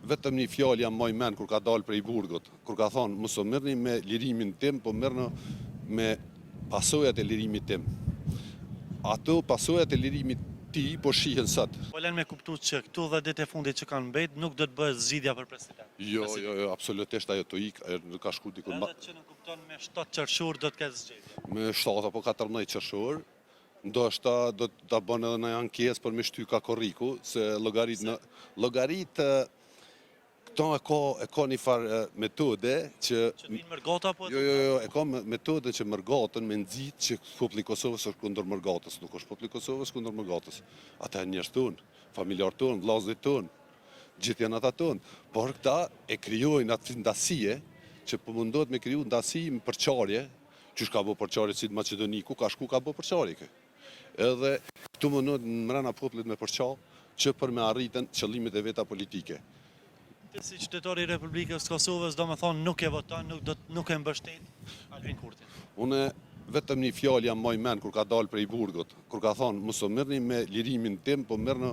vetëm një fjalë ja maj men kur ka dalë prej burgut, kur ka thonë, mos u merrni me lirimin tim, po merrni me pasojat e lirimit tim. Ato pasojat e lirimit tij po shihen sot. Po lën me kuptu që këtu dhe ditë e fundit që kanë mbet, nuk do të bëhet zgjidhja për president. Jo, jo, jo, absolutisht ajo të ik, ajo nuk ka shku dikur. Edhe që nënkupton me 7 qershor do të ketë zgjedhje. Me 7 apo 14 qershor, ndoshta do ta bën edhe në ankesë për me shty ka korriku, se llogarit në llogarit këto e ka e ka një farë metode që Që vinë mërgata apo? Jo, jo, jo, e ka metodën që mërgatën me nxit që populli i Kosovës është kundër mërgatës, nuk është populli i Kosovës kundër mërgatës. Ata janë njerëz tonë, familjarë tonë, vëllazërit tonë. Gjithë janë ata tonë, por këta e krijojnë atë ndasie që po mundohet me kriju ndasi në përçarje, qysh ka bo përçarje si në Maqedoni, ku ka shku ka bo përçarje kë. Edhe këtu mundohet në mrena popullit me përça që për me arritën qëllimet e veta politike. Ti si qytetar i Republikës së Kosovës, do me thonë nuk e voton, nuk, do, nuk e mbështet Albin Kurtin. Unë vetëm një fjalë ja maj men kur ka dalë prej burgut, kur ka thonë mos u merrni me lirimin tim, po merrni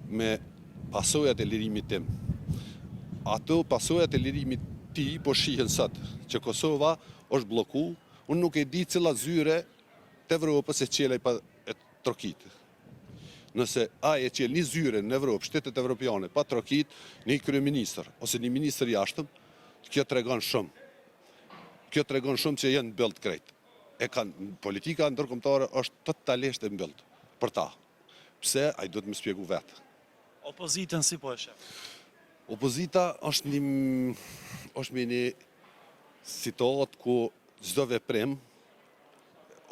me pasojat e lirimit tim. Ato pasojat e lirimit tij po shihen sot, që Kosova është blloku, unë nuk e di cila zyre të Evropës e çel ai pa e trokit. Nëse ai e çel një zyre në Evropë, shtetet evropiane, pa trokit një kryeministër ose një ministër jashtëm, kjo tregon shumë. Kjo tregon shumë që janë mbyllt krejt. E kanë politika ndërkombëtare është totalisht e mbyllt për ta. Pse ai duhet me spjegu vetë. Opozitën si po e sheh? Opozita është një është me një situatë ku çdo veprim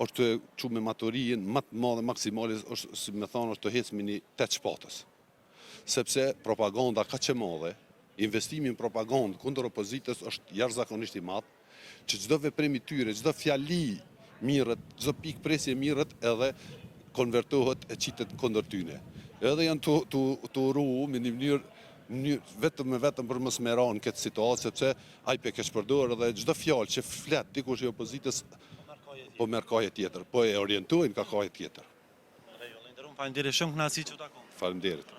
është të çu me maturien më të madhe maksimale është si me thonë është të hecë me një tetë shpatës. Sepse propaganda kaq e madhe, investimi në propagandë kundër opozitës është jashtëzakonisht i madh, që çdo veprim i tyre, çdo fjali mirret, çdo pikë presje mirret edhe konvertohet e qitet kundër tyne. Edhe janë tu tu tu ru me një mënyrë mënyrë vetëm me vetëm për mos me ra në këtë situatë sepse ai pe keqpërdor edhe çdo fjalë që flet dikush i opozitës po merr kaje tjetër, po e orientojnë ka kaje tjetër. Në rregull, i nderuam, faleminderit shumë, kënaqësi që u takova. Faleminderit.